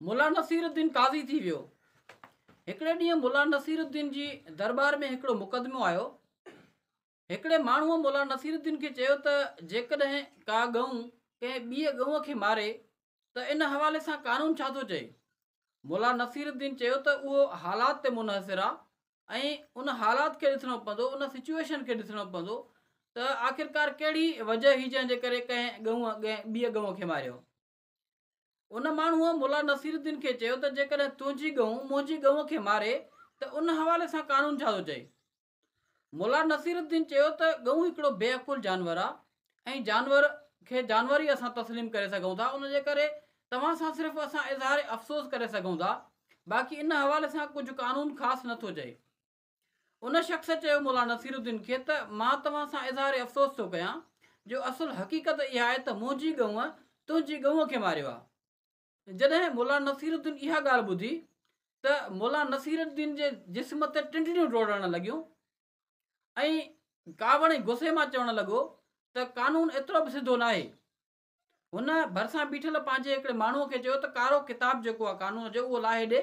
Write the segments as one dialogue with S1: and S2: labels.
S1: ملا نصير الدين قاضي ٿي ويو. هڪڙي ڏينهن ملا نصير الدين جي درٻار ۾ هڪڙو مقدمو آيو. هڪڙي ماڻهوء ملا نصير الدين کي چيو ته جيڪڏهن ڪا ڳئون ڪنهن ٻيء ڳئونء کي ماري ته ان حوالي سان قانون ڇا ٿو چئي؟ ملا نصير الدين چيو ته اهو حالات تي منحصر آ ۽ ان حالات کي ڏسڻو پوندو، ان سچوئيشن کي ڏسڻو پوندو ته آخرڪار ڪهڙي وجه هئي جنهن جي ڪري ڪنهن ڳئونء ڪنهن ٻيء ڳئونء کي ماريو. ان ماڻهوء ملا نصير الدين کي چيو ته جيڪڏهن تنهنجي ڳئون منهنجي ڳئون کي ماري ته ان حوالي سان قانون ڇا ٿو چئي؟ ملا نصير الدين چيو ته ڳئون هڪڙو بي عقل جانور آ ۽ جانور کي جانور ئي اسان تسليم ڪري سگهون ٿا ان جي ڪري توهان سان صرف اسان اظهار افسوس ڪري سگهون ٿا باقي ان حوالي سان ڪجهه قانون خاص نه ٿو چئي. ان شخص چيو ملا نصير الدين کي ته مان توهان سان اظهار افسوس ٿو ڪيان جو اصل حقيقت اها آهي ته منهنجي ڳئونء تنهنجي ڳئونء کي ماريو آهي. جڏهن ملا نصير الدين اها ڳالهه ٻڌي ته ملا نصير الدين جي جسم تي ٽنڊڻيون ڊوڙڻ لڳيون ۽ ڪاوڙ ۽ غصي مان چوڻ لڳو ته قانون ايترو به سڌو ناهي. هن ڀرسان بيٺل پنهنجي هڪڙي ماڻهوء کي چيو ته ڪارو ڪتاب جيڪو آهي قانون جو اهو لاهي ڏي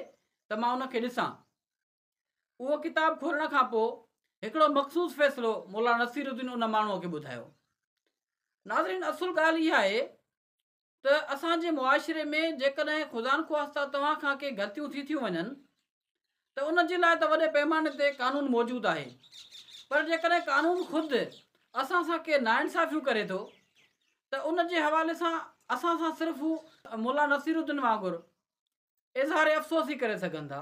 S1: ته مان ان کي ڏسان. اهو ڪتاب کولڻ کان پوء هڪڙو مخصوص فيصلو مولا نصير الدين ان ماڻهوء کي ٻڌايو. ناظرين اصل ڳالهه اها آهي ته اسان جي معاشري ۾ جيڪڏهن خدانخواسته توهان کان ڪي غلطيون ٿي ٿيون وڃن ته ان جي لاء ته وڏي پيماني تي قانون موجود آهي پر جيڪڏهن قانون خود اسان سان ڪي ناانصافيون ڪري ٿو ته ان جي حوالي سان اسان سان صرف هو ملا نصير الدين وانگر اظهار افسوس ئي ڪري سگهن ٿا.